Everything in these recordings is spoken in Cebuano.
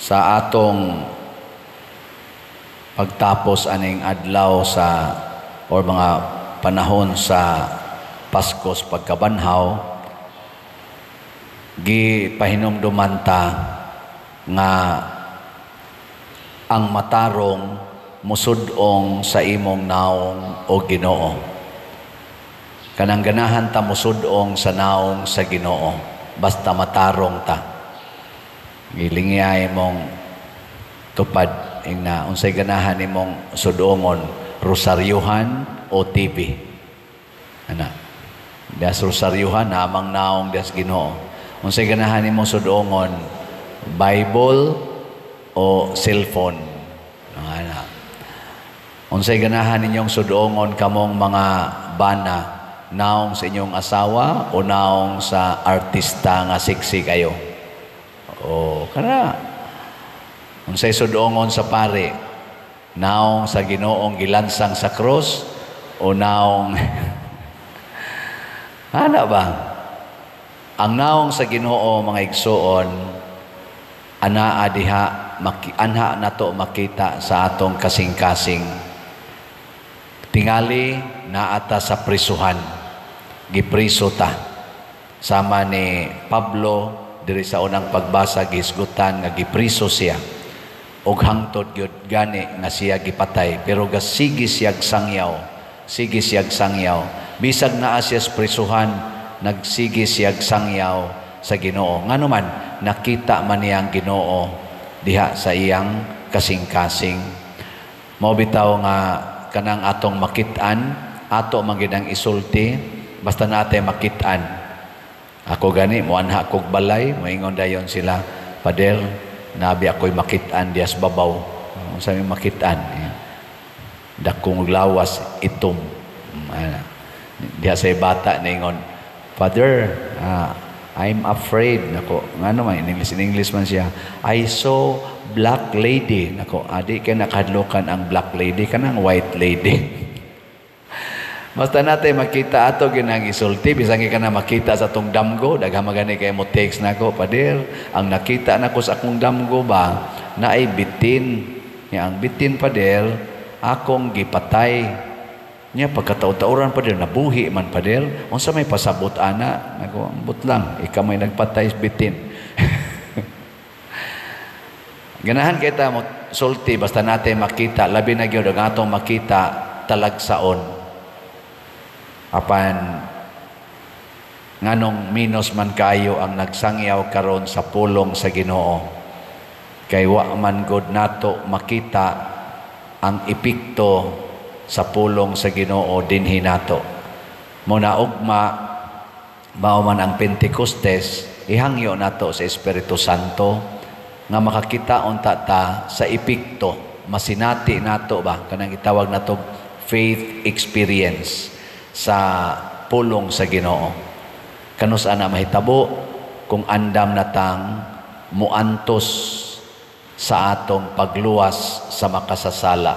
Sa atong pagtapos aning adlaw sa or mga panahon sa Paskos pagkabanhaw, gipahinumduman ta nga ang matarong musud-ong sa imong naong, o Ginoo. Kanang ganahan ta musud-ong sa naong sa Ginoo, basta matarong ta. Gilingya imong tupad ingna unsay ganahan nimong sudongon, rosaryuhan o TV. Ana. Dias rosaryuhan namang naong dias Ginoo. Unsay ganahan nimong sudongon, Bible o cellphone? Ana. Unsay ganahan ninyong sudongon kamong mga bana, naong sa inyong asawa o naong sa artista nga sexy kayo? O kana, unsay sudongon sa pare, naong sa Ginoong gilansang sa krus o naong ana ba? Ang naong sa Ginoo, mga igsuon, anaa diha anha nato makita sa atong kasing-kasing. Tingali naata sa prisuhan, gipriso ta sama ni Pablo diri sa unang pagbasa. Gihisgutan nga gipriso siya og hangtod gyud gani nga siya gipatay, pero gasige siyag sangyaw, sige siyag sangyaw. Bisag naa siya sa prisuhan, nagsige siyag sangyaw sa Ginoo. Ngano man, nakita man niya ang Ginoo diha sa iyang kasing-kasing. Mao bitaw nga kanang atong makit-an, ato man gid ang isulti, basta natay makit-an. Ako gani, muanha kog balay, moingon dayon sila, "Pader, nabi ako'y makit-an dias babaw." Unsa may makit-an? Dakong lawas, itom. Ana. Diha sa bata ningon, "Father, I'm afraid." Nako, ngano man, in English, in English man siya. "I saw black lady." Nako, adi kay nakadlokan ang black lady, kanang white lady. Basta natin makita, ato ginang isulti, bisan ka na makita sa atong damgo. Daghan magani kay mo text nako, "Pader, ang nakita nako sa akong damgo ba, naay bitin. Ya, ang bitin, Pader, akong gipatay. Nya pagkataw-tawran, Pader, nabuhi man, Pader. Unsa may pasabot ana?" Nako, ambot lang, ikaw may nagpatay sa bitin. Ganahan kita mo sulti basta natin makita, labi na gyud ang atong makita talagsaon. Apan nganong minus man kayo ang nagsangyaw karon sa pulong sa Ginoo? Kay wa man gud nato makita ang epekto sa pulong sa Ginoo dinhi nato. Muna ugma, mao man ang Pentecostes, ihangyo nato sa Espiritu Santo nga makakita unta ta sa epekto, masinati nato ba, kanang gitawag nato faith experience sa pulong sa Ginoo. Kanus ana mahitabo? Kung andam natang muantos sa atong pagluwas sa makasasala.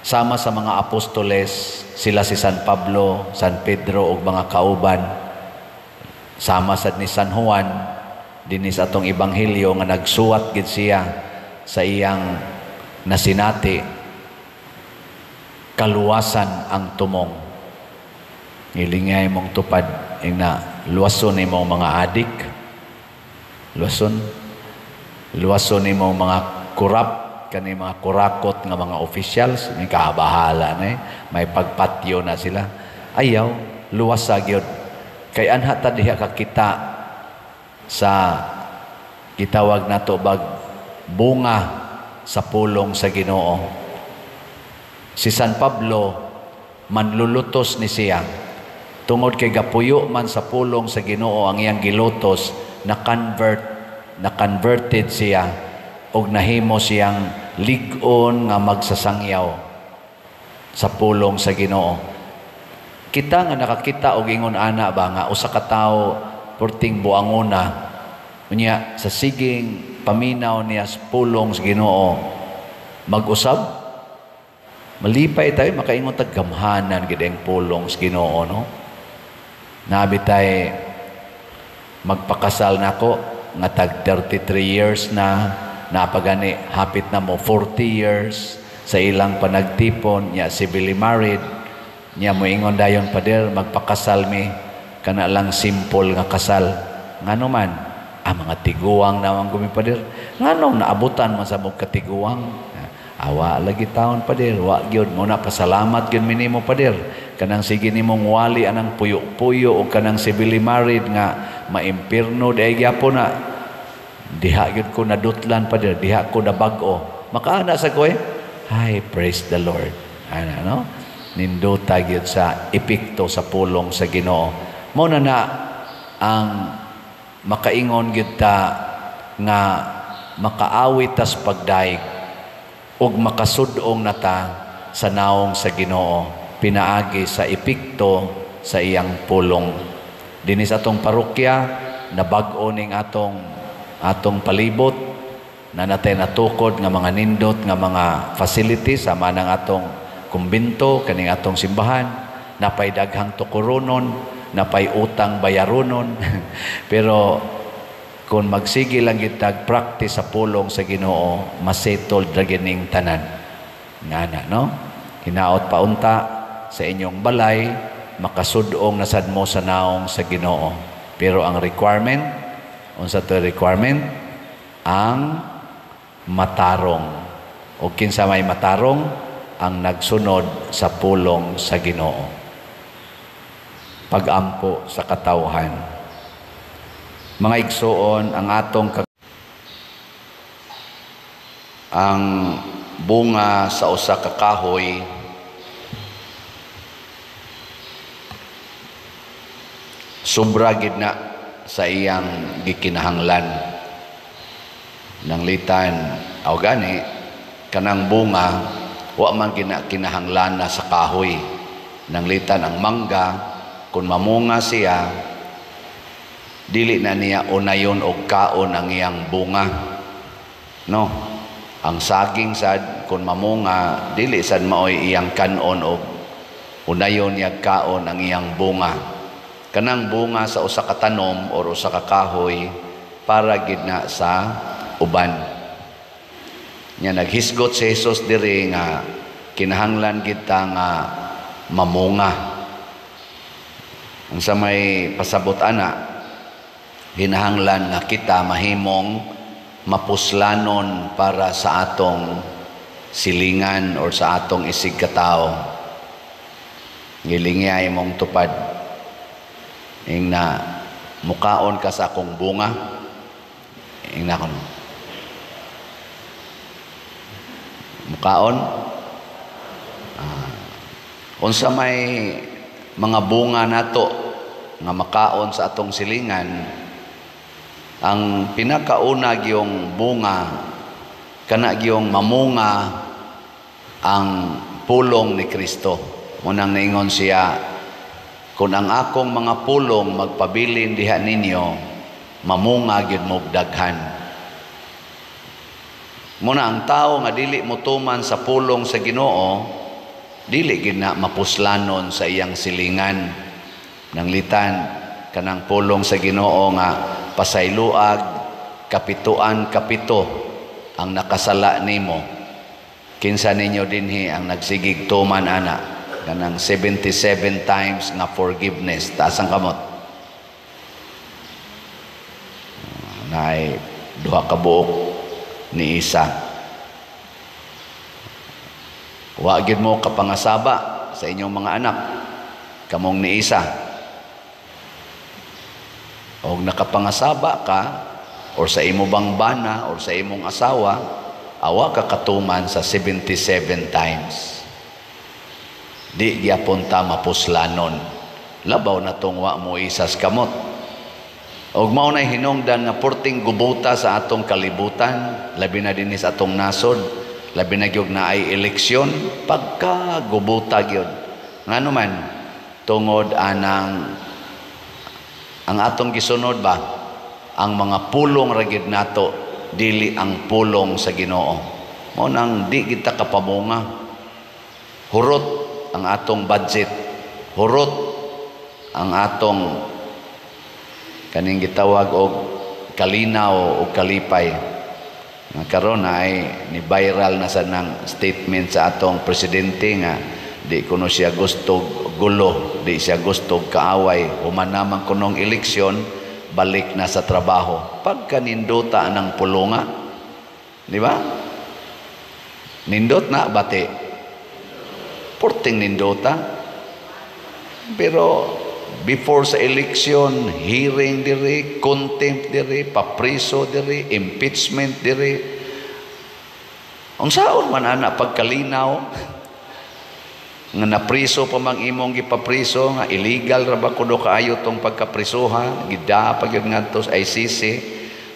Sama sa mga apostoles, sila si San Pablo, San Pedro ug mga kauban, sama sad ni San Juan dinhi sa atong ebanghelyo nga nagsuwat gid siya sa iyang nasinati, kaluwasan ang tumong. Ngilingay mong tupad ingna, luwason nimong mga adik, luwason, luwason nimong mga corrupt, kani mga kurakot nga mga officials, may kabahala na eh. May pagpatyo na sila. Ayaw, luwas sa gyud. Kay anha ta diha kakita sa gitawag nato bag bunga sa pulong sa Ginoo. Si San Pablo, manlulutos ni siya. Tungod kay gapuyo man sa pulong sa Ginoo ang iyang gilutos, na converted siya og nahimo siyang lig-on nga magsasangyaw sa pulong sa Ginoo. Kita nga nakakita og ingon ana ba nga usa ka tawo perting buangona, unya sa siging paminaw niya sa pulong sa Ginoo mag-usab, malipay tayo, makaingon tag gamhanan gid ang pulong sa Ginoo, no? Nabi tay magpakasal nako nga tag 33 years na. Napagani hapit na mo 40 years sa ilang panagtipon nya, civilly married nya, moingon dayon, "Pader, magpakasal mi, kana lang simple nga kasal." Ngano man? "Ah, mga tiguang naman kami, pader." Nganong naabutan man sa mong katiguang? "Awa lagi taon, pader, wa gyud mo na. Pasalamat gyud mi nimo, pader, kanang sige nimong wali anang puyo-puyo o kanang civilly married nga maimpirno di gyapon na. Diha gyud ko nadutlan, pader, diha ko nabag-o." Makaana sa ko eh. Hi, praise the Lord. Ana, no? Nindota gyud sa epekto sa pulong sa Ginoo. Mo na na ang makaingon gyud ta nga makaawit tas pagdaig ug makasud-ong na ta sa naong sa Ginoo pinaagi sa epekto sa iyang pulong. Dinhi sa atong parokya, nabag-o ning atong atong palibot na natay natukod nga mga nindot nga mga facilities, sama ng atong kumbinto, kaning atong simbahan, napay daghang tukuronon, napay utang bayaronon. Pero kung magsige lang gitag practice sa pulong sa Ginoo, masettled ra gining tanan. Ngana, no? Hinaot paunta sa inyong balay makasud-ong nasad mo sa naong sa Ginoo. Pero ang requirement, unsa to requirement? Ang matarong. O kinsa may matarong? Ang nagsunod sa pulong sa Ginoo. Pagampo sa katawhan. Mga igsuon, ang atong ang bunga sa usa ka kahoy sobra gid na sa iyang gikinahanglan. Nanglitan aw gani kanang bunga wa man gina kinahanglan na sa kahoy. Nanglitan ang mangga, kung mamunga siya, dili na niya unayon og kaon ang iyang bunga, no? Ang saging sad, kung mamunga, dili sad maoy iyang kanon og unayon niya kaon ang iyang bunga. Kanang bunga sa usa ka tanom or usa ka kahoy para gid na sa uban. Nya naghisgot si Jesus diri nga kinahanglan kita nga mamunga. Ang sa may pasabot ana, hinahanglan nga kita mahimong mapuslanon para sa atong silingan or sa atong isig katao. Ngilingi mong tupad. Ing na mukaon ka sa akong bunga. Ing na kono. Mukaon? Unsa may mga bunga nato nga makaon sa atong silingan, ang pinakauna gyung bunga kana gyung mamunga ang pulong ni Kristo. Munang niingon siya, kung ang akong mga pulong magpabilin diha ninyo, mamunga gyud mo daghan. Muna ang tao nga dili motuman sa pulong sa Ginoo, dili gid na mapuslanon sa iyang silingan. Nanglitan kanang pulong sa Ginoo nga pasayloag kapituan kapito ang nakasala nimo. Kinsa ninyo dinhi ang nagsigig tuman ana kanang 77 times nga forgiveness? Taas ang kamot. Naay duha ka buok ni isa. Wa gyud mo kapangasaba sa inyong mga anak kamong ni isa. Og nakapangasaba ka or sa imo bang bana or sa imong asawa, awa ka katuman sa 77 times. Di gyapon ta mapuslanon. Labaw na tong wa mo isas kamot. Og mao nay hinungdan nga porting gubuta sa atong kalibutan, labi na dinhi sa atong nasod, labi na gyud naay eleksyon, pagka gubuta gyud. Ngano man, tungod anang ang atong gisunod ba, ang mga pulong ra gyud nato, dili ang pulong sa Ginoo. Mao nang di kita kapamunga. Hurot ang atong budget, hurot ang atong kaning gitawag og kalinaw o kalipay. Nga karon ay ni viral na sa nang statement sa atong presidente nga di kuno siya gusto gulo, di siya gusto kaaway, human naman kunong eleksyon, balik na sa trabaho. Pagkanindota ng pulunga, di ba? Nindot na bati. Porting nindota. Pero before sa election, hearing diri, contempt diri, papriso diri, impeachment diri. Unsaon man ana pagkalinaw nga napriso pa mang imong gipapriso nga illegal ra ba kuno kaayo tong pagkaprisoha, gida pa gyud ngadto sa ICC,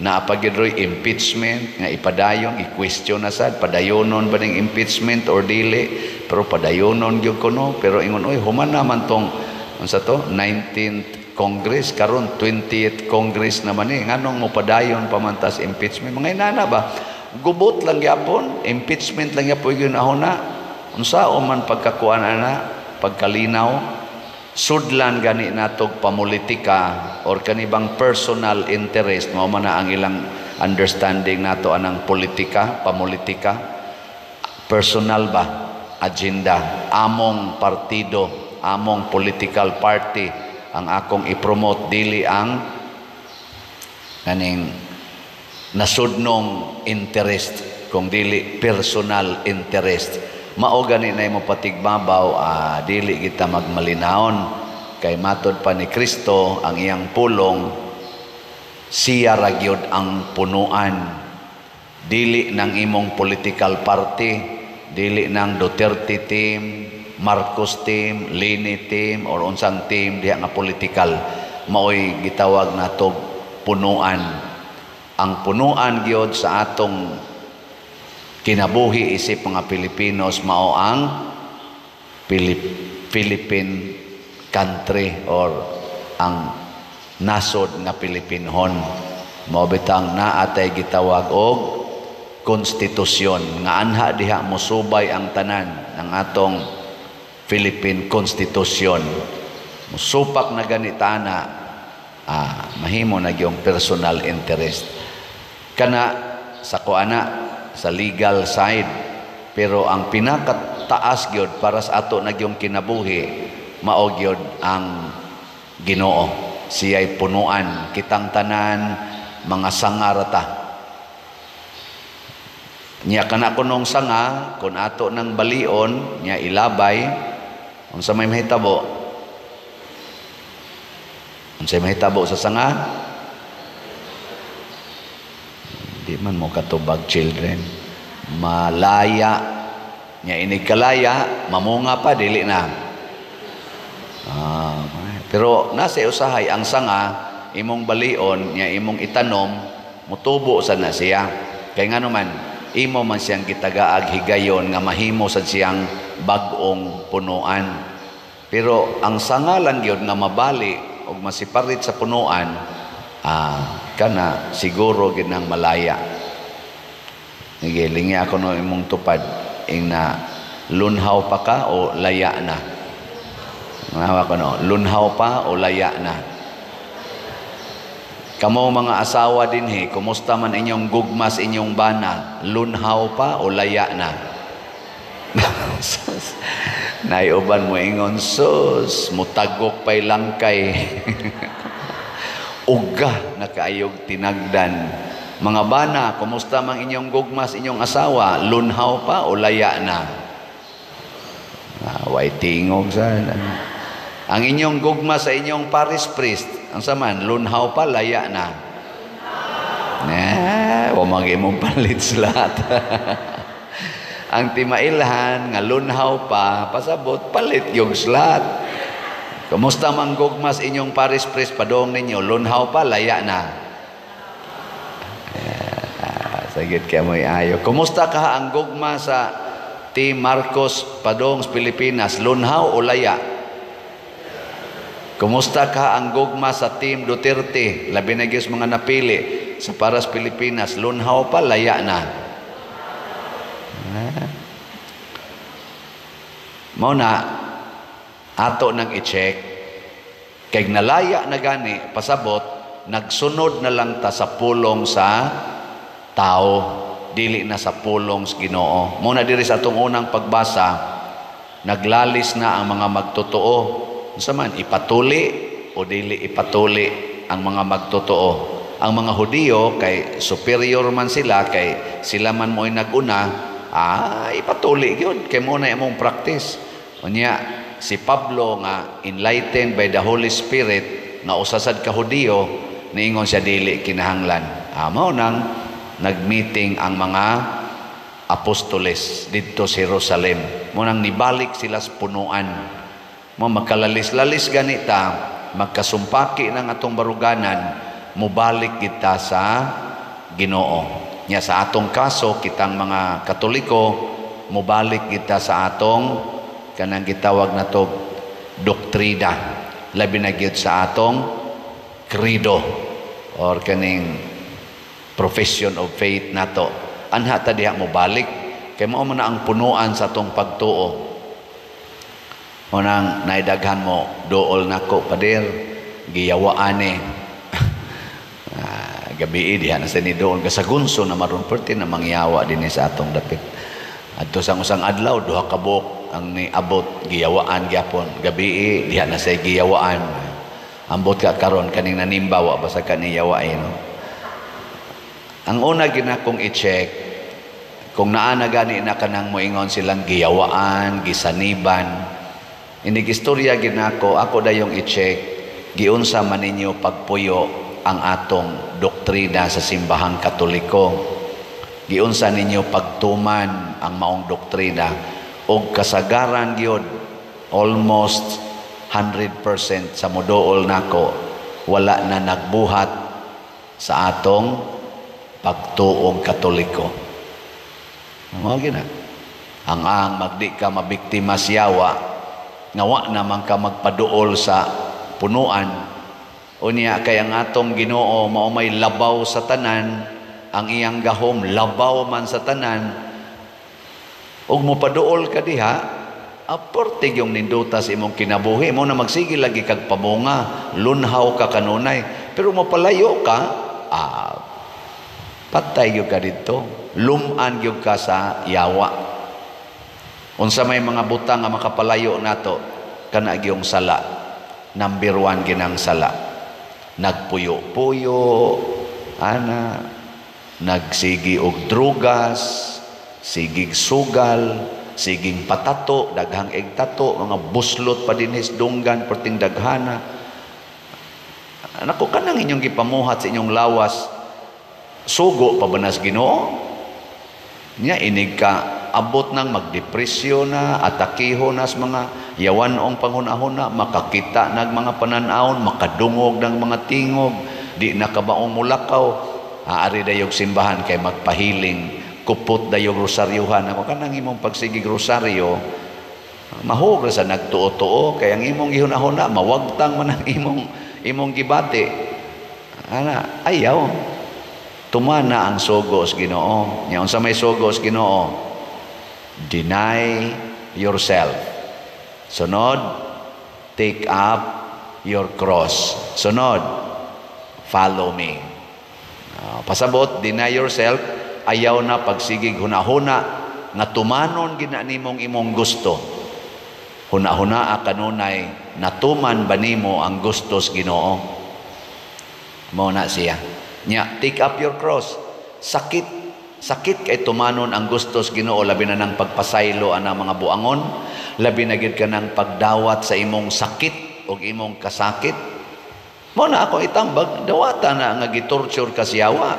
naa pa gyud roy impeachment nga ipadayon, i-question na sad padayonon ba ning impeachment or dili, pero padayonon gyud kuno. Pero ingon, oy, human naman tong unsa to, 19th Congress, karon 20th Congress naman eh, nganong mopadayon pa man tas impeachment? Mga inana ba, gubot lang gyapon, impeachment lang gyapon gyud na. Unsa man pagkakuan ana, pagkalinaw? Sudlan gani natog pamulitika or kanibang personal interest. Mao man na ang ilang understanding nato anang politika, pamulitika, personal ba agenda, among partido, among political party ang akong i-promote, dili ang kaning nasudnong interest kung dili personal interest. Mao gani na imo patigbabaw, dili kita magmalinahon kay matod pa ni Kristo ang iyang pulong, siya ra gyud ang punuan, dili ng imong political party, dili ng Duterte team, Marcos team, Leni team or unsang team diha nga political. Maoy gitawag nato punuan. Ang punuan gyud sa atong kinabuhi isip mga Pilipinos mao ang Philippine country or ang nasod nga Pilipinhon. Mao bitang naa tay gitawag og konstitusyon nga anha diha mosubay ang tanan ng atong Philippine Constitution. Musupak na ganita na, mahimo na yung personal interest. Kana sa kuana sa legal side, pero ang pinakataas gyud para sa ato na gyung kinabuhi mao gyud ang Ginoo. Siya'y punuan, kitang tanan mga sanga ra ta. Nya kana kunong sanga, kun ato ng balion nya ilabay, unsa may mahitabo? Unsa may mahitabo sa sanga? Di man mo katubag, children. Malaya. Nya inig kalaya, mamunga pa, dili na. Pero nasa usahay ang sanga, imong balion, nya imong itanom, mutubo sa na siya. Kay ngano man, imo man siyang gitagaag higayon nga mahimo sad siyang bag-ong punuan. Pero ang sanga lang gyud nga mabali og masiparit sa punuan, kana siguro gid nang malaya. Sige, lingi ako no imong tupad ing na lunhaw pa ka o laya na. Nawa ko no, lunhaw pa o laya na. Kamo mga asawa dinhi, kumusta man inyong gugmas inyong bana, lunhaw pa o laya na? Naiuban mo ingon, sus, mutagok pa'y langkay. Uga na kaayog tinagdan. Mga bana, kumusta mang inyong gugmas inyong asawa, lunhaw pa o laya na? Way tingog sa ang inyong gugma sa inyong parish priest, ang saman, lunhaw pa, laya na. Nah, wa imong palit lahat. Ang timailhan nga lunhaw pa, pasabot palit yung slat. Kumusta mang gugmas inyong parish priest padong ninyo, lunhaw pa, laya na. Sagit kaya mo'y ayo. Kumusta ka ang gugma sa Team Marcos padong sa Pilipinas, lunhaw o laya? Kumusta ka ang gugma sa Team Duterte, labi na gyud mga napili sa paras Pilipinas, lunhaw pa, laya na? Mao na ato nang i-check kay nalaya na gani pasabot nagsunod na lang ta sa pulong sa tao, dili na sa pulong sa Ginoo. Muna diri sa atong unang pagbasa, naglalis na ang mga magtotoo. Unsa man, ipatuli o dili ipatuli ang mga magtotoo? Ang mga Hudiyo kay superior man sila, kay sila man mo'y naguna, ipatuli gyud kay mo na imong practice. Unya si Pablo nga enlightened by the Holy Spirit nga usa sad ka Hudiyo, niingon siya dili kinahanglan. Mao nang nagmeeting ang mga apostoles didto sa Jerusalem. Mo nang nibalik sila sa punuan. Mo magkalalis-lalis ganita, magkasumpaki ng atong baruganan, mubalik kita sa Ginoo. Nya sa atong kaso, kitang mga Katoliko, mubalik kita sa atong kanang gitawag nato doktrina, labi na gyud sa atong credo or kaning profession of faith nato. Anha ta diha mobalik kay mao man na ang punuan sa atong pagtuo. Mo nang naidaghan mo dool nako, "Pader, giyawaan eh." Gabi diha na sa ni dool kasagunso na maron, perti na mangyawa dinhi sa atong dapit. Adto sa usang adlaw, duha ka buok ang niabot, giyawaan gyapon. Gabi diha na say giyawaan. Ambot ka karon kaning nanimba, wa basa ka niyawain, no? Ang una ginakong i-check kung naa na gani na kanang moingon silang giyawaan, gisaniban. Inig istorya ginako, ako dayong i-check giunsa man ninyo pagpuyo ang atong doktrina sa simbahang Katoliko. Giunsa ninyo pagtuman ang maong doktrina, og kasagaran gyud, almost 100% sa modool nako, wala na nagbuhat sa atong pagtuong Katoliko. Mao gina. Ang magdi ka mabiktima siyawa nga wa naman ka magpaduol sa punuan. Unya kay ang atong Ginoo mao may labaw sa tanan, ang iyang gahom labaw man sa tanan. Ug mopaduol ka diha, aporte yung ninduta sa imong kinabuhi mo na magsige lagi kag pamunga, lunhaw ka kanunay. Pero mopalayo ka, patay gyud ka didto, luman gyud ka sa yawa. Unsa may mga butang nga makapalayo nato? Kana gyung sala. Number one ginang sala. Nagpuyo-puyo ana, nagsigi og drugas, sigig sugal, siging patato, daghang egtato, mga buslot pa dinhis dunggan perting daghana. Nako, kanang inyong gipamuhat sa inyong lawas, sugo pa ba nas Ginoo? Nya inig ka abot nang magdepresyon na, atakiho na sa mga yawanong panghuna-huna, makakita nag mga pananawon, makadungog ng mga tingog, di na kabaong mulakaw, aari dayog simbahan kay magpahiling, kupot dayog rosaryuhan. Ako, kanang imong pagsigig rosaryo, mahog ra sa nagtuo-tuo, kay ang imong gihuna-huna, mawagtang man ang imong gibati. Ana, ayaw. Tumana ang sugos Ginoo. Nya unsa may sugos Ginoo? Deny yourself. Sunod, take up your cross. Sunod, follow me. Pasabot, deny yourself, ayaw na pagsigig hunahuna nga tumanon gina nimong imong gusto. Hunahuna kanunay, natuman ba nimo ang gustos Ginoo? Mao na siya. Nya, take up your cross. Sakit. Sakit kay tumanon ang gustos Ginoo, labi na ng pagpasaylo ana mga buangon, labi na gid ka ng pagdawat sa imong sakit o imong kasakit. Mao na ako itambag, dawata na nga gitorture ka siyawa.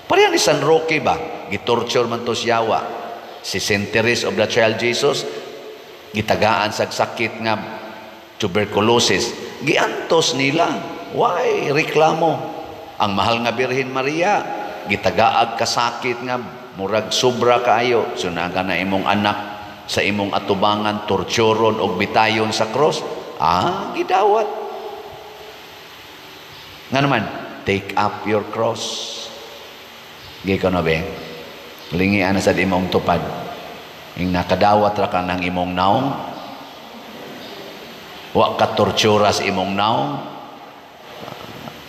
Pareha ni San Roque ba? Gitorture man to siyawa. Si Saint Therese of the Child Jesus, gitagaan sa sakit nga tuberculosis. Giantos nila. Why? Reklamo. Ang mahal nga Birhen Maria, gitagaag kasakit nga murag sobra kaayo. So na ka na imong anak sa imong atubangan, torturon og bitayon sa cross. Gidawat. Nga naman, take up your cross. Giko na be? Lingian na sa imong tupad. Ing nakadawat ra ka ng imong naong. Wa ka tortura sa imong naong.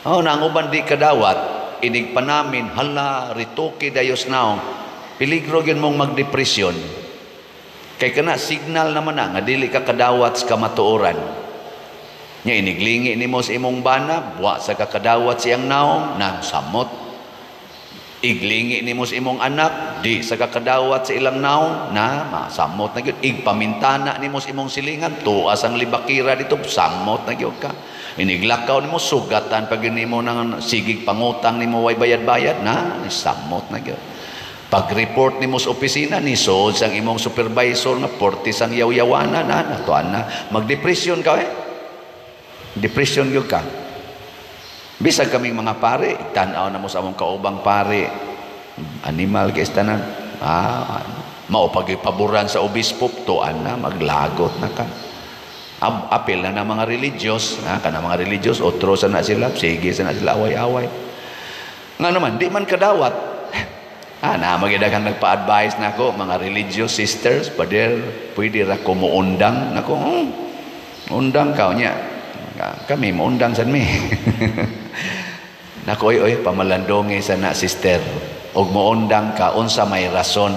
Oh, na ang uban di kadawat, inig pa namin, hala, rituki dayos naong. Peligro gyud mong magdepresyon. Kay kana signal naman na nga dili ka kadawat sa kamatuoran. Nya iniglingi nimo sa imong bana, wa sa kakadawat siyang naong, na samot. Iglingi nimo sa imong anak, di sa kakadawat sa ilang naong, na masamot na gyud. Igpamintana nimo sa imong silingan, tuas ang libakira dito, samot na gyud ka. Iniglakaw nimo, sugatan pag nimo nang sigig pangutang nimo way bayad-bayad, na samot na gyud. Pag-report nimo sa opisina, ni sood sang imong supervisor nga portis ang yaw-yawana na, natuan na. Magdepresyon ka eh. Depression gyud ka. Bisag kaming mga pare, tan-aw na mo sa among kaubang pare, animal kay tanan. Ah, mao pag paboran sa obispo, tuan na, maglagot na ka. Apil na na mga religious, ha, kana mga religious, otro sa na sila, sige sa na sila, away-away. Nga naman, di man kadawat. Ah, na magidaghang nagpa-advise na ako, mga religious sisters, pader, pwede ra ko muundang. Nako, undang ka niya. Kami, muundang san mi. Nako, oy, oy, pamalandongi sa na, sister. Og muundang ka, unsa may rason,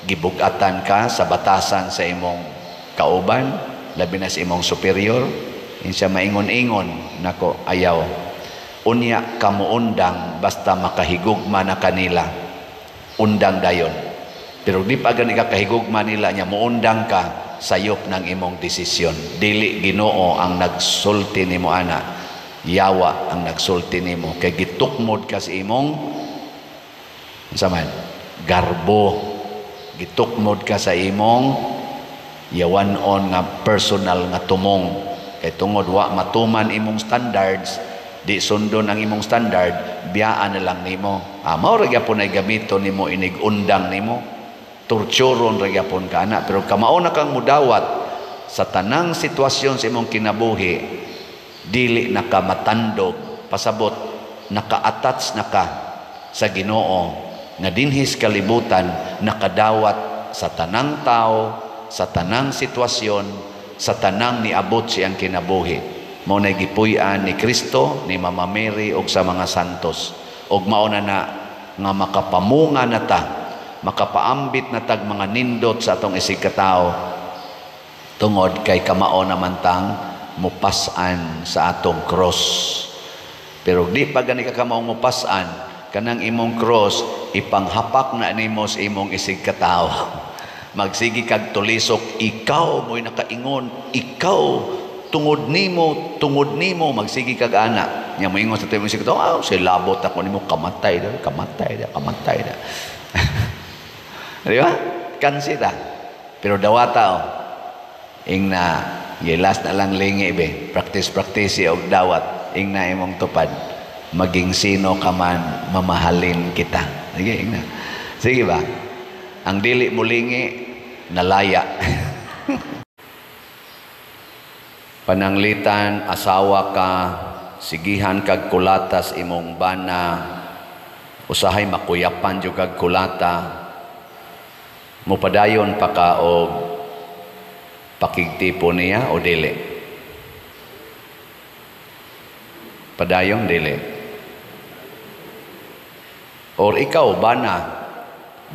gibugatan ka sa batasan sa imong kauban, labi na sa imong superior, insa maingon-ingon, nako, ayaw. Unya ka muundang, basta makahigugma na kanila. Undang dayon. Pero di pa gani ka kahigugma nila nya muundang ka, sayop ng imong desisyon. Dili Ginoo ang nagsulti nimo ana, yawa ang nagsulti nimo kay gitukmod ka sa imong unsa man garbo, gitukmod ka sa imong yawan-on nga personal nga tumong kay tungod wa matuman imong standards, di sundon ang imong standard, biyaan na lang nimo. Ah, mao ra gyapon ay gamiton nimo inig undang nimo. Torturon ra gyapon ka ana, pero kamao na kang mudawat sa tanang sitwasyon sa imong kinabuhi, dili na ka matandog, pasabot naka-attach na ka sa Ginoo nga dinhis kalibutan nakadawat sa tanang tao, sa tanang sitwasyon, sa tanang niabot siyang kinabuhi. Mao na gipuy-an ni Kristo, ni Mama Mary ug sa mga santos. Ug mao na na nga makapamunga na ta, makapaambit na tag mga nindot sa atong isig katao tungod kay kamao naman tang mupas-an sa atong cross. Pero di pa gani ka kamao mupas-an, kanang imong cross ipanghapak na nimo sa imong isig katao. Magsigi kag tulisok, ikaw mo'y nakaingon, ikaw tungod nimo, magsigi kag ana. Nya moingon sa imong isig katao, ah, say labot ako nimo, kamatay da, kamatay da, kamatay da. Di ba? Kansi ta. Pero dawata oh. Ing na gilas na lang lingi be. Practice practice og dawat. Ing na imong tupad. Maging sino ka man, mamahalin kita. Sige, ing na. Sige ba? Ang dili mo lingi, nalaya. Pananglitan, asawa ka, sigihan kag kulatas imong bana, usahay makuyapan jud kag kulata, mupadayon pa ka og pakigtipo niya o dili? Padayon dili. Or ikaw bana,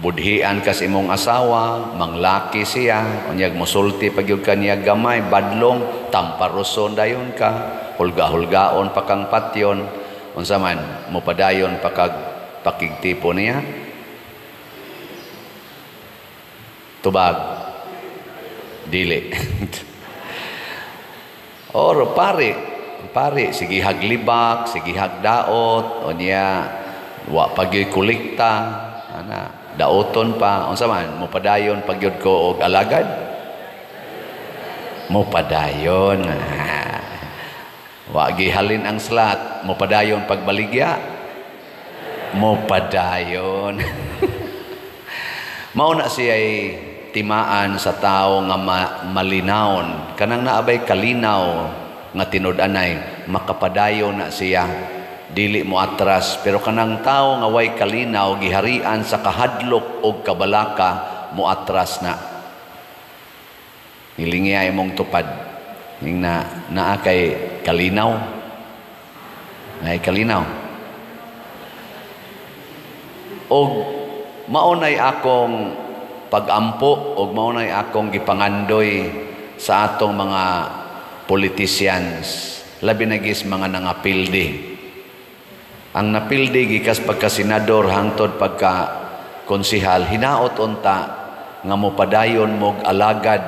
budhian ka sa imong asawa, manglaki siya, unyag musulti pag yun kaniya gamay, badlong, tamparuson dayon ka, hulga-hulgaon pa kang patyon, unsa man, mupadayon pa kag pakigtipo niya? Tubag. Dili. Or pare, pare, sige haglibak, sige hagdaot, unya, wa pagyoy kolekta, ana, daoton pa, unsa man, mupadayon pagyud ko og alagad? Mupadayon. Wa gihalin ang slat, mupadayon pagbaligya? Mupadayon. Mao na siya'y timaan sa tao nga malinawon, kanang naabay kalinaw nga tinud-anay, makapadayon na siya, dili mo atras. Pero kanang tao nga way kalinaw, giharian sa kahadlok og kabalaka, mo atras na. Hilingi ay mong tupad. Ning na naa kay kalinaw. Naay kalinaw. Og Maunay akong pagampo ug maunay akong gipangandoy sa atong mga politicians, labi na gis mga nangapildi. Ang napildi gikas pagka senador hangtod pagka konsihal, hinaot unta nga mopadayon mog alagad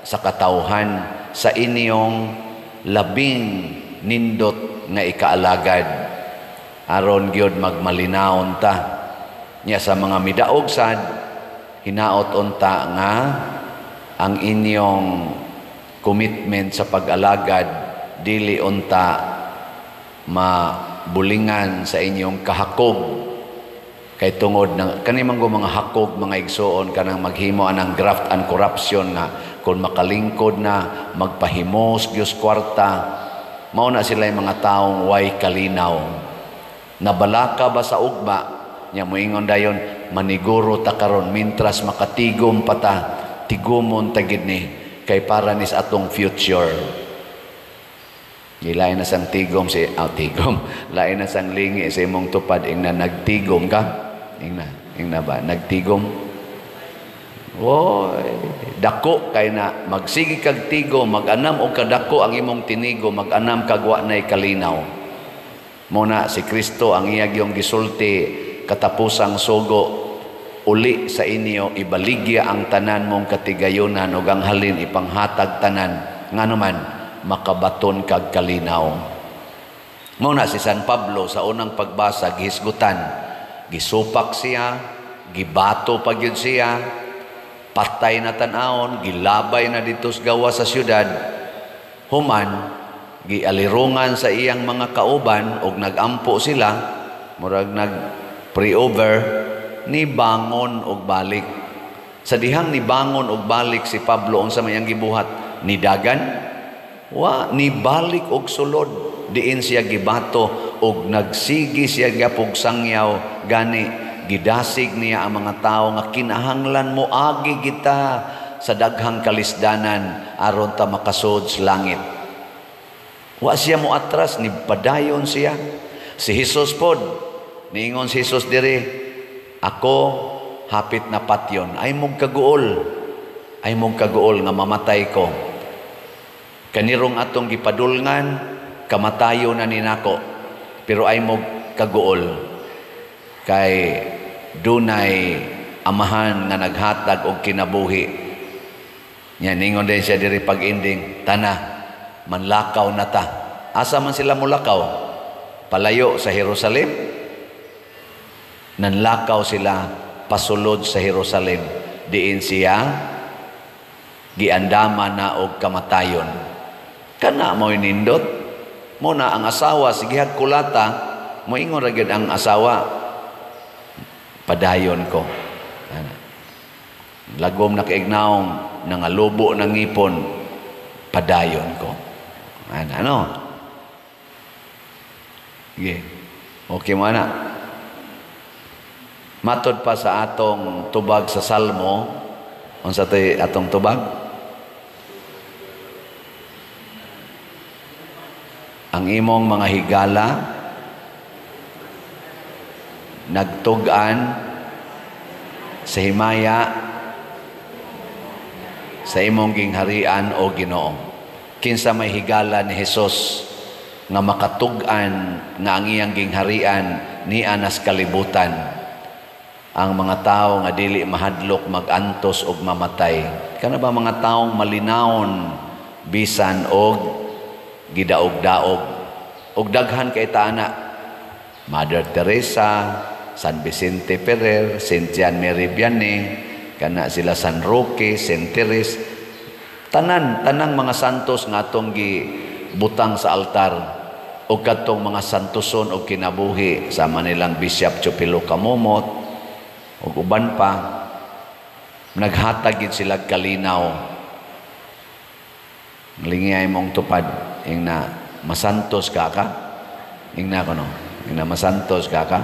sa katawhan sa inyong labing nindot nga ikaalagad, aron gyud magmalinawon ta. Nya sa mga midaog sad, hinaot unta nga ang inyong commitment sa pag-alagad dili unta mabulingan sa inyong kahakog, kay tungod ng kani man mga hakog, mga igsuon, kanang maghimo anang graft and corruption nga kung makalingkod na magpahimos gyud kwarta. Mao na sila yung mga taong way kalinaw. Nabalaka ba sa ugma nya, moingon dayon, "Maniguro ta karon mintras makatigom pa ta, tigumon ta gid ni kay para nis atong future." Gilain na sang tigom si ah, tigom. Lain na sang lingi sa imong tupad, ingna nagtigom ka. Ingna, ingna ba nagtigom? Woy, dako kay na magsige kag tigom, mag-anam og kadako ang imong tinigo, mag-anam kag wa nay kalinaw. Muna si Kristo ang iyag yung gisulti katapusang sugo, "Uli sa inyo, ibaligya ang tanan mong katigayunan ug ang halin ipanghatag tanan, ngano man makabaton kag kalinaw." Muna si San Pablo sa unang pagbasa gihisgutan, gisupak siya, gibato pa gyud siya, patay na tan-awon, gilabay na dito sa gawas sa syudad. Human gialirungan sa iyang mga kauban og nagampo sila, murag nag pray-over, ni bangon og balik. Sa dihang ni bangon og balik si Pablo, unsa may iyang gibuhat? Nidagan? Wa, ni balik og sulod diin siya gibato og nagsigi siya gyapog sangyaw. Gani gidasig niya ang mga tao nga kinahanglan mo agi kita sa daghang kalisdanan aron ta makasud sa langit. Wa siya mo atras, ni padayon siya. Si Jesus pod, niingon si Jesus diri, "Ako hapit na patyon, ay mong kaguol, ay mong kaguol nga mamatay ko. Kanirong atong gipadulngan, kamatayo na ni nako, pero ay mong kaguol kay dunay Amahan nga naghatag og kinabuhi." Nya ningon din siya diri pag-ending, "Tana, manlakaw na ta." Asa man sila mulakaw? Palayo sa Jerusalem? Nanlakaw sila pasulod sa Jerusalem. Diin siya giandama na og kamatayon. Kana mo'y nindot. Muna ang asawa sige kulata, moingon ra gyud ang asawa, "Padayon ko." Ana. Lagom na kaignaong, nangalubo ng ngipon, "Padayon ko." Ana, ano? Sige. Okay mo ana. Matod pa sa atong tubag sa Salmo, unsa tay atong tubag? Ang imong mga higala nagtug-an sa himaya sa imong gingharian, o Ginoo. Kinsa may higala ni Hesus nga makatug-an nga ang iyang gingharian ni anas kalibutan? Ang mga tao nga dili mahadlok magantos og mamatay. Kana ba mga taong malinawon bisan og gidaog-daog? Og daghan kay taana, Mother Teresa, San Vicente Ferrer, Saint Jean Mary Vianney, kana sila San Roque, Saint Therese, tanan tanang mga santos nga atong gibutang sa altar og kadtong mga santoson og kinabuhi sama nilang Bishop Chupilo Kamumot ug uban pa, naghatag gid sila kalinaw. Lingiyay mong tupad, ingna masantos ka ka, ingna kono, ingna masantos ka ka,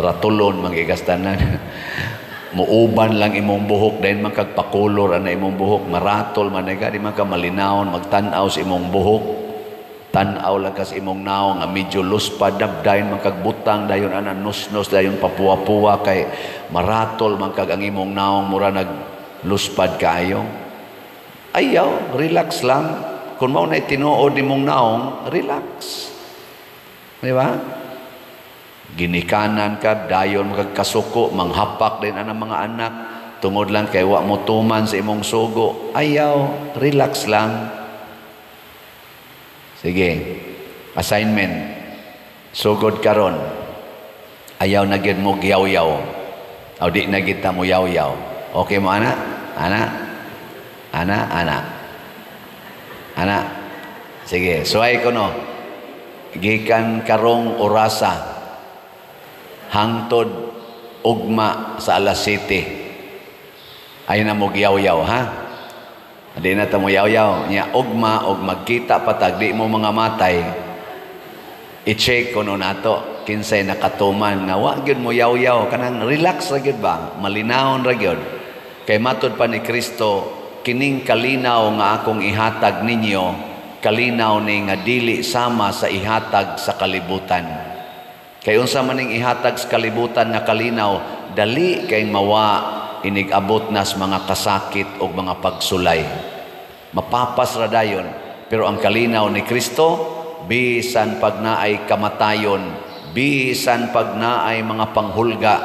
ratulon magigastanan. Muuban lang imong buhok, dahil man kag pakulor ana imong buhok, maratol man ka, di man ka malinawon magtan-aw sa imong buhok. Tan-aw lang kas imong naong nga medyo luspad na, dayon man kag butang, dayon ana nusnos, dayon papuwa-puwa kay maratol man kag ang imong naong mura nag luspad kaayo. Ayaw, relax lang. Kung mao na tinuod nimong naong, relax. Di ba? Ginikanan ka, dayon magkasuko, manghapak din ang mga anak, tungod lang kay wa mo tuman sa imong sugo. Ayaw, relax lang. Sige, assignment. Sugod karon. Ayaw na gyud mo giyaw-yaw. O di na gyud ta mo yaw-yaw. Okay mo ana? Ana? Ana, ana. Ana. Sige, suway ko no. Gikan karong orasa hangtod ugma sa alas 7. Ay na mo giyaw-yaw, ha? Di na ta mo yaw-yaw. Nya ugma og magkita patag di mo mga matay. I-check ko no nato kinsay nakatuman nga wa gyud mo yaw-yaw, kanang relax ra gyud ba, malinawon ra gyud. Kay matud pa ni Kristo, kining kalinaw nga akong ihatag ninyo, kalinaw ni nga dili sama sa ihatag sa kalibutan. Kay unsa man ning ihatag sa kalibutan nga kalinaw, dali kay mawa inig-abot nas mga kasakit o mga pagsulay. Mapapas ra dayon, pero ang kalinaw ni Kristo, bisan pag naay kamatayon, bisan pag naay mga panghulga,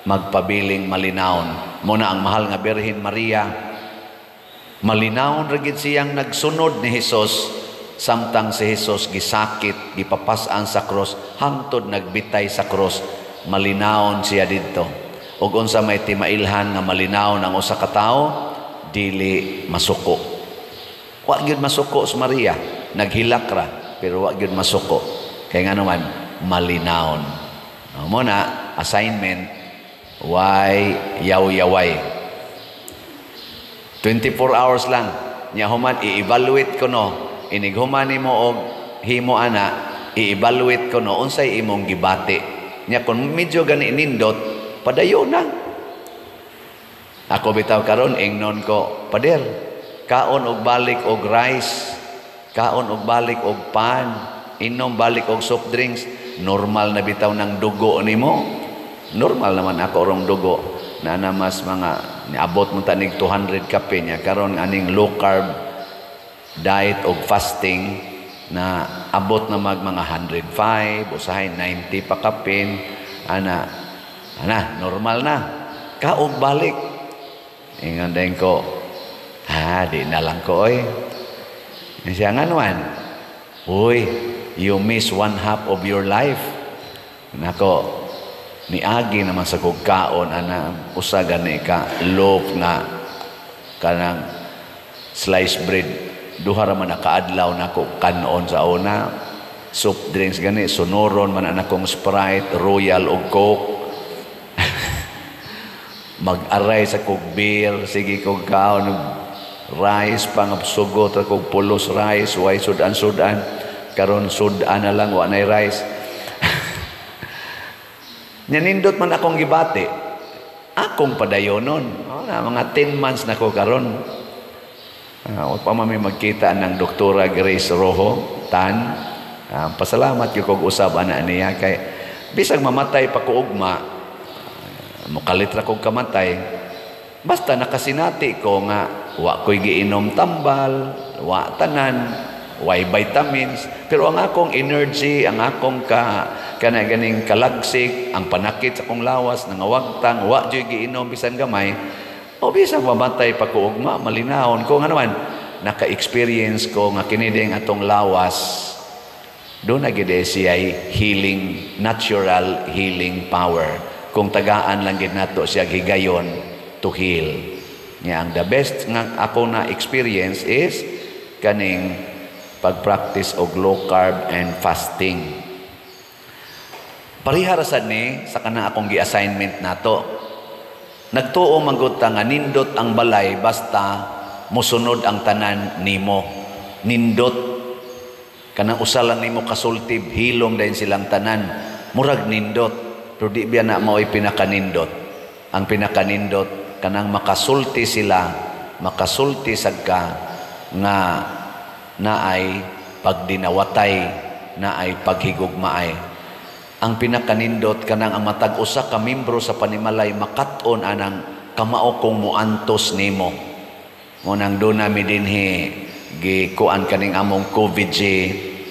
magpabiling malinawon. Muna ang mahal nga Birhen Maria, malinawon ra gid siyang nagsunod ni Hesus samtang si Hesus gisakit, gipapas-an sa krus, hangtod nagbitay sa krus, malinawon siya didto. Ug unsa may timailhan nga malinawon ang usa ka tawo, dili masuko. Wa gyud masuko si Maria, naghilak ra pero wa gyud masuko. Kay ngano man, malinawon. Mo na assignment, way yaw-yaway. 24 hours lang. Nya human i-evaluate ko no. Inig human nimo og himo ana, i-evaluate ko no unsay imong gibati. Nya kun medyo gani nindot, padayon na. Ako bitaw karon ingnon ko, "Pader, kaon og balik og rice, kaon og balik og pan, inom balik og soft drinks, normal na bitaw ng dugo nimo." Normal naman ako rong dugo. Na mas mga niabot mo tanig 200 kape niya karon aning low carb diet og fasting na abot na mag mga 105, usahay 90 pa kapin ana. Ana, normal na. Kaog balik. Ingon din ko, "Ha, di na lang ko, oy." Siya nga naman, "Uy, you miss one half of your life." Nako, niagi naman sa kog kaon, ana, usa gani ka loaf nga kanang sliced bread. Duha ra man nakaadlaw nako kanon sa una. Soft drinks gani, sunuron man ana kong Sprite, Royal ug Coke. Mag-aray sa kog beer, sige kog kaon rice pa nga sugot ra kog pulos rice, way sudan-sudan. Karon sudan na lang, wa nay rice. Nya nindot man akong gibati. Akong padayonon. Oh, na, mga 10 months na ko karon. Wa pa man mi magkita ng Doktora Grace Rojo Tan. Pasalamat gyud kog usab ana niya kay bisag mamatay pa ko ugma, mokalit ra kog kamatay, basta nakasinati ko nga wa ko'y giinom tambal, wa tanan, way vitamins, pero ang akong energy, ang akong ka kana ganing kalagsik, ang panakit sa akong lawas nangawagtang, wa juy giinom bisan gamay, o bisan mamatay pa ko ugma, malinawon ko. Nga naman naka-experience ko nga kini ding atong lawas, do na gid siya healing, natural healing power kung tagaan lang gid nato siya higayon to heal. Nya ang the best nga ako na experience is kaning pag-practice og low carb and fasting. Pareha ra sad ni sa kanang akong gi-assignment nato. Nagtuo man gud ta nga nindot ang balay basta mosunod ang tanan nimo. Nindot kanang usa lang nimo kasultib, hilom dayon silang tanan. Murag nindot, pero di biya na mao'y pinakanindot. Ang pinakanindot kanang makasulti sila, makasulti sad ka nga naay pagdinawatay, naay paghigugmaay. Ang pinakanindot, kanang ang matag usa ka membro sa panimalay makat-on anang kamao kong muantos nimo. Mo nang duna mi dinhi gikuan kaning among COVID-G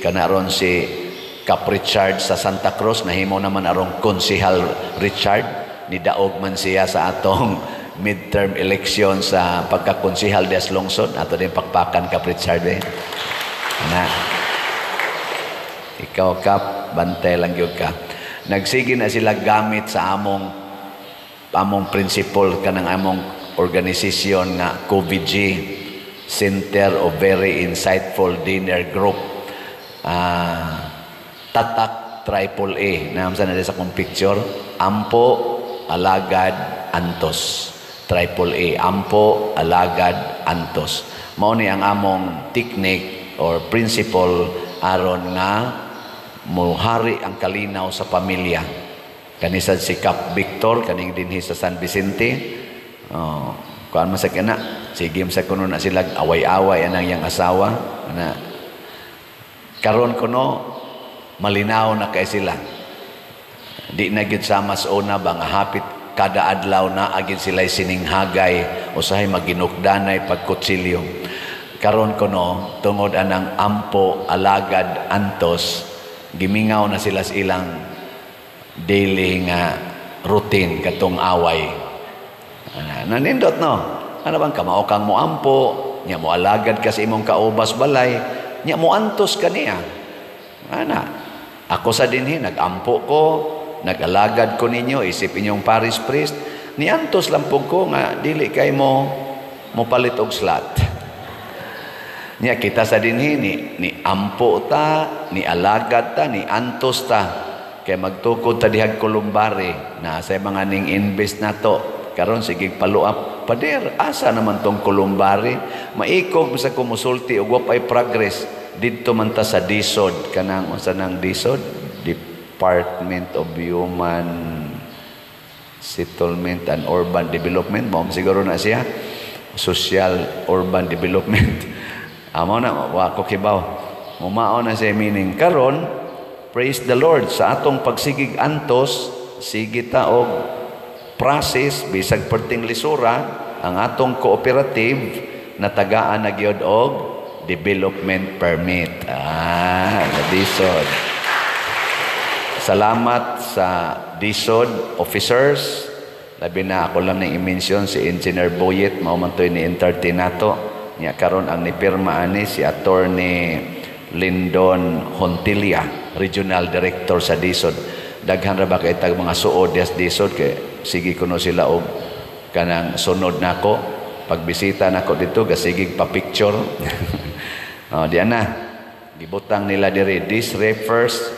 kana ron. Si Kap Richard sa Santa Cruz nahimo naman arong Konsehal Richard, nidaog man siya sa atong midterm election sa pagkakonsehal des lungsod. Ato din pakpakan, Kap Richard, eh. Na ikaw, Kap, bantay lang gyud ka. Nagsige na sila gamit sa among principle kanang among organisasyon nga COVG, Center of Very Insightful Dinner Group. Tatak triple A na sa na sa akong picture: ampo, alagad, antos. Triple A: ampo, alagad, antos. Mao ni ang among technique or principle aron nga muhari ang kalinaw sa pamilya. Kanisad si Kap Victor kaning dinhi sa San Vicente, oh, kuan man sa kana, sige sa kuno na sila away-away anang iyang asawa na. Karon kuno malinaw na kay sila, di na gyud sama sa una ba nga hapit kada adlaw na agin sila sininghagay, usahay maginukdanay pagkutsilyo. Karon kuno, tungod anang ampo, alagad, antos, gimingaw na sila sa ilang daily nga routine katong away. Nanindot, no? Ano bang kamao kang moampo, nya mo alagad ka sa imong kaubas balay, nya mo antos ka niya. Ana, ako sa dinhi nagampo ko, nag-alagad ko ninyo isip inyong parish priest, niantos lang pud ko nga dili kay mo mo palit og slot. Nya kita sa dinhi ni ampo ta, ni alagad ta, ni antos ta. Kay magtukod ta dihag columbary na sa mga ning invest nato. Karon sige follow up. "Pader, asa naman tong columbary?" Maikog sa kumusulti og wa pay progress. Didto man ta sa DHSUD, kanang unsa nang DHSUD? Department of Human Settlement and Urban Development mo siguro na siya, Social Urban Development. Amo na, wa ko kibaw. Mumao na siya meaning. Karon, praise the Lord, sa atong pagsigig antos, sige ta og process bisag perting lisura. Ang atong cooperative natagaan na gyud og development permit. DHSUD. Salamat sa DHSUD officers. Labi na ako lang nang i-mention si Engineer Boyet, mao man to'y ni-entertain nato. Nya karon ang nipirma ani si Attorney Lindon Hontilia, Regional Director sa DHSUD. Daghan ra ba kay tag mga suod des DHSUD kay sige kuno sila og kanang sunod nako pagbisita nako dito, gasigig pa picture. Oh, di ana gibutang nila diri, this refers,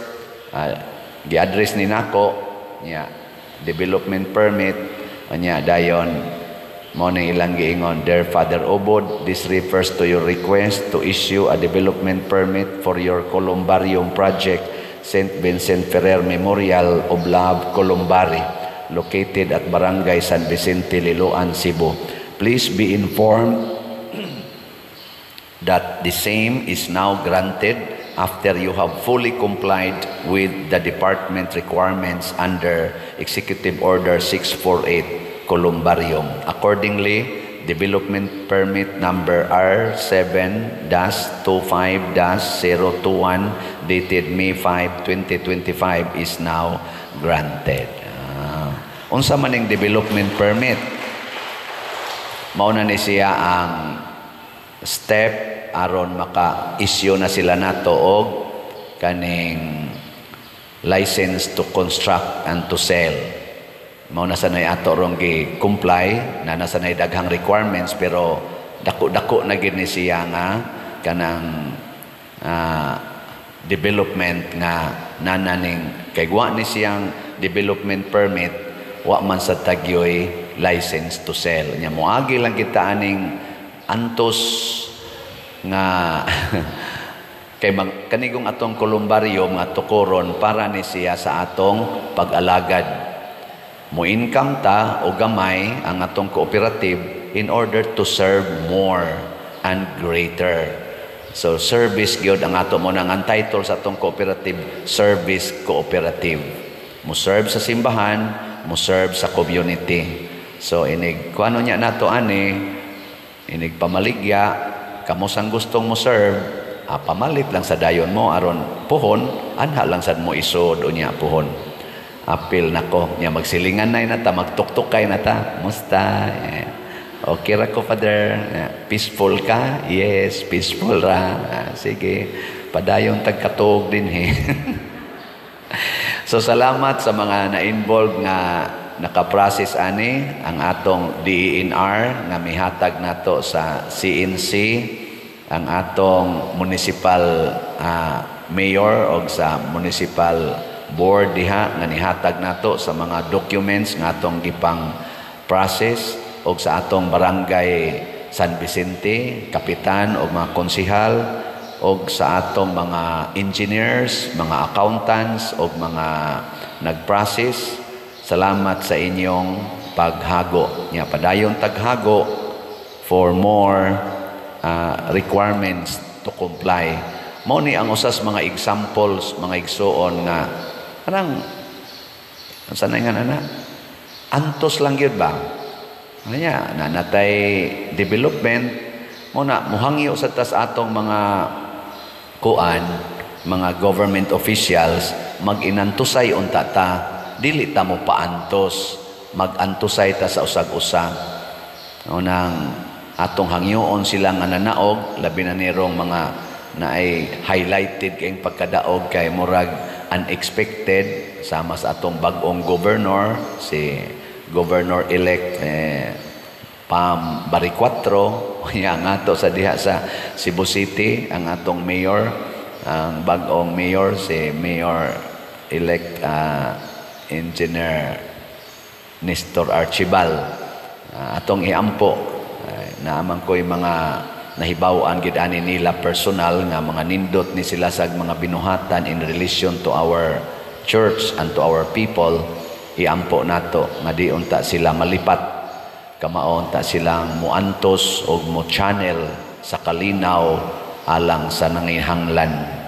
gi-address ni nako nya development permit nya. Dayon mo ning ilang giingon: "Dear Father Obod, this refers to your request to issue a development permit for your columbarium project, St. Vincent Ferrer Memorial of Love Columbary, located at Barangay San Vicente, Liloan, Cebu. Please be informed that the same is now granted after you have fully complied with the department requirements under Executive Order 648 Columbarium. Accordingly, Development Permit number R7-25-021 dated May 5, 2025 is now granted." Unsa man ning development permit? Mao na ni siya ang step aron maka-issue na sila nato og kaning license to construct and to sell. Mao na sanay ato rong gi-comply na nasa nay daghang requirements, pero dako-dako na gid ni siya nga kanang development nga nananing kay wa ni siyang development permit, wa man sa tagyoy license to sell. Nya moagi lang kita aning antos nga kay mag, kanigong atong columbarium nga tukoron para ni siya sa atong pag-alagad. Mo income ta o gamay ang atong cooperative in order to serve more and greater. So service gyud ang ato mo nang ang title sa atong cooperative, Service Cooperative. Mo serve sa simbahan, mo serve sa community. So inig kuano niya nato ani, inig pamaligya, kamo sang gustong mo serve, pamalit lang sa dayon mo aron puhon, anha lang sad mo isod unya puhon. Apil nako nya magsilingan na ta, magtuktukay na ta. Musta? Eh, okay ra ko, Father. Eh, peaceful ka? Yes, peaceful ra. Ah, sige. Padayon tagkatuog din eh. So salamat sa mga na-involve nga naka-process ani, ang atong DENR nga mihatag nato sa CNC, ang atong municipal mayor og sa municipal board diha nga nihatag nato sa mga documents nga atong gipang process, og sa atong barangay San Vicente, kapitan og mga konsihal, og sa atong mga engineers, mga accountants og mga nag-process. Salamat sa inyong paghago. Nya padayon taghago for more requirements to comply. Mao ni ang usas mga examples, mga igsuon, nga parang sa na nga ana antos lang gyud ba. Anya na natay development mo na muhangyo sa tas atong mga kuan, mga government officials, mag-inantusay unta ta, dili ta mo paantos, mag-antusay ta sa usag-usa. Unang atong hangyoon sila nga nanaog, labi na nirong mga naay highlighted kayong pagkadaog kay murag unexpected, sama sa atong bag-ong governor, si Governor-elect Pam Baricuatro, ya nga ato sa diha sa Cebu City, ang atong mayor, ang bag-ong mayor, si Mayor-elect Engineer Nestor Archibal. Atong iampo, naaman ko yung mga nahibaw-an gid ani nila personal nga mga nindot ni sila sa mga binuhatan in relation to our church and to our people. Iampo nato nga di unta sila malipat, kamao unta silang muantos og mo channel sa kalinaw alang sa nangihanglan.